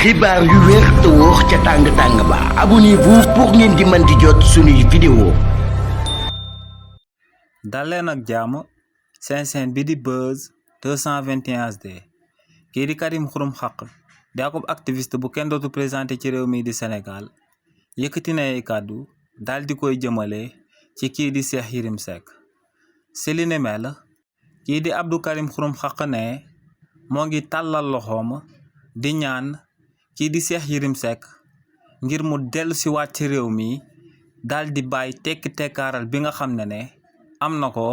xibaar yu wér te wóor ca tàng ba abonnez-vous pour ngeen di mën di jot suñuy vidéo. daleen ak jàmm seen bi di Buzz 221 HD kii di Karim Xurum Xaq di akub activiste bu kenn dootu présenté ci réew mi di Sénégal yëkkati na ay kàddu daal di koy jëmale ci kii di Cheikh Yérim Seck si li ne mel kii di Abdou Karim Xurum Xaq ne moo ngi tàllal loxoom di ñaan kii di Cheikh Yérim Seck ngir mu dellu si waat ci réew mi daal di bàyyi tekki tekkaaral bi nga xam ne am na ko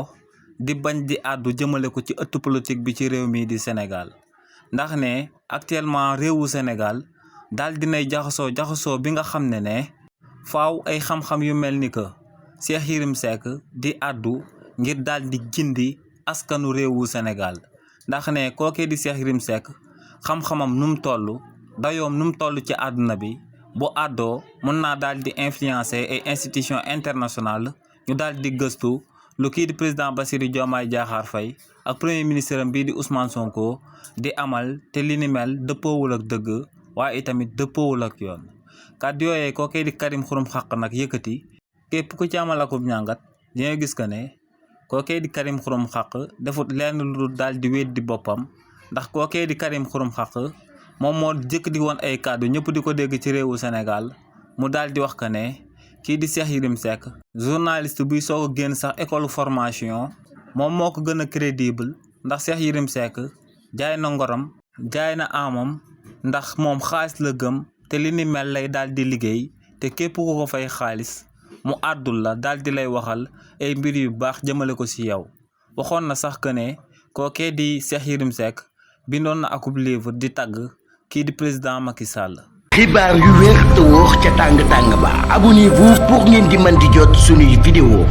di bañ di àddu jëmale ko ci ëttu politique bi ci réew mi di Sénégal ndax ne actuellement réewu Sénégal daal dinay jaxasoo bi nga xam ne faaw ay xam-xam yu mel ni que Cheikh Yérim Seck di àddu ngir daal di gindi askanu réewu Sénégal ndax ne kookee di Cheikh Yérim Seck xam-xamam nu mu toll dayoom nu mu toll ci àdduna bi bu àddoo mën naa daal di influencer ay institutions internationales ñu daal di gëstu lu kii di président Bassirou Diomaye Diakhar Faye ak premier ministre am bii di Ousmane Sonko di amal te li ni mel dëppoowul ak dëgg waaye itamit dëppoowul ak yoon kàddu yooyee kookee di Karim Xurum Xaq nag yëkkati képp ku ci amal akub ñàngat dina gis que ne kookee di Karim Xurum Xaq defut lenn lu daal di weddi boppam ndax kookee di Karim Xurum Xaq moom moo jëkk di woon ay kàddu ñëpp di ko dégg ci réewu Sénégal mu daal di wax que ne kii di Cheikh Yérim Seck journaliste buy soog a génn sax école formation moom moo ko gën a crédible ndax Cheikh Yérim Seck jaay na ngoram jaay na amam ndax moom xaalis la gëm te li ni mel lay daal di liggéey te képp ku ko fay xaalis mu àddul la daal di lay waxal ay mbir yu baax jëmale ko ci yow waxoon na sax que ne kookee di Cheikh Yérim Seck bindoon na akub livre di tagg kii di président Macky Sall. xibaar yu wér te wóor ca tàng ba abonnez-vous pour ngeen di mën di jot suñuy vidéo.